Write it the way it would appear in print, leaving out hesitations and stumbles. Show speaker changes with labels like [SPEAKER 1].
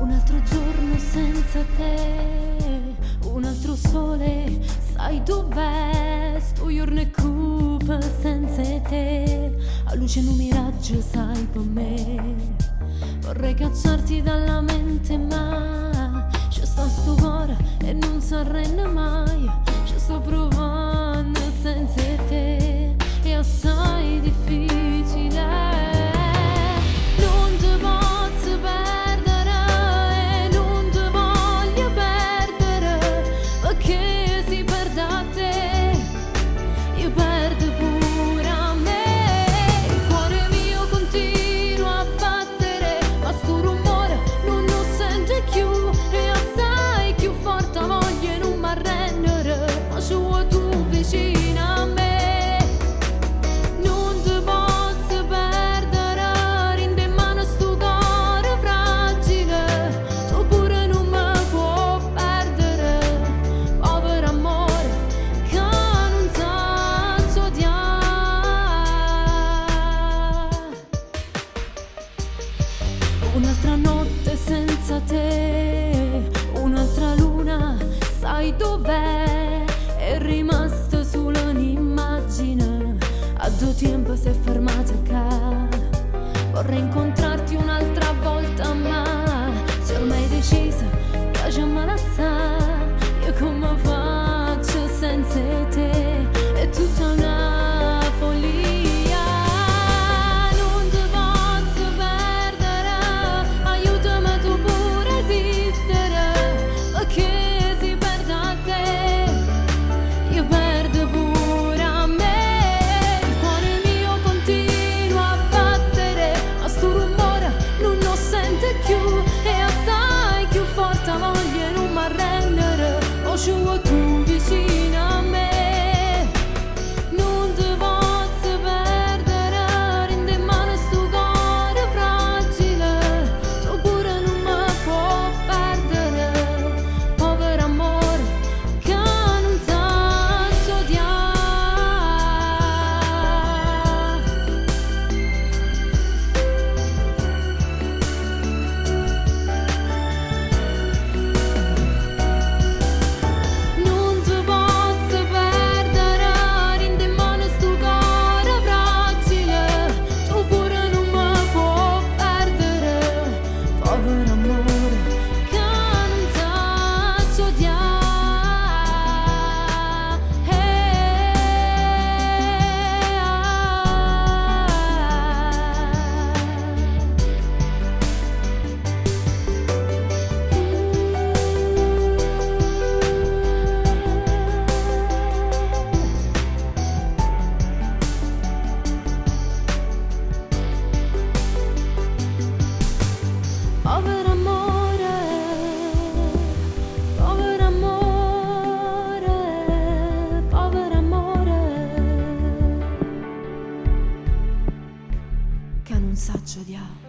[SPEAKER 1] Un altro giorno senza te, un altro sole, sai dov'è? Sto giorno è cupa senza te, a luce nu miraggio sai per me. Vorrei cacciarti dalla mente ma ci sta sto cuore e non si arrende mai. Ci sto provando senza te, è assai difficile. Nun te posso perdere, nun te voglio perdere, perché se perdo a te, io perdo pure a me. Il cuore mio continua a battere, ma sto rumore nun lo sento più. E assai più forte voglia nun m'arrendere, ma ci vuoi tu vicino a me. Nun te posso perdere, dint' 'e mani sto core fragile, tu pure nun me può perdere, povero amore che nun saccio odiare. Un'altra notte senza te, un'altra luna, sai dov'è? È rimasta solo un'immagine, addò tiempo si è fermato qua. Vorrei incontrarti un'altra volta, ma se ormai decisa che già me la sa, io come faccio senza te? È tutta una follia. Nun te posso perdere, aiutami tu pure a esistere, perché se perdo a te, io perdo pure a me. Il cuore mio continua a battere, ma sto rumore nun lo sento più. E assai più forte voglia nun m'arrendere, o ci vuoi tu vicino a me. Nun te posso perdere, dint' 'e mani sto core fragile, tu pure nun me può perdere, povero amore che nun saccio odiare. Nun te posso perdere, dint' 'e mani sto core fragile, tu pure nun me può perdere, povero amore che nun saccio odiare. Povero amore, povero amore, povero amore che nun saccio odiare.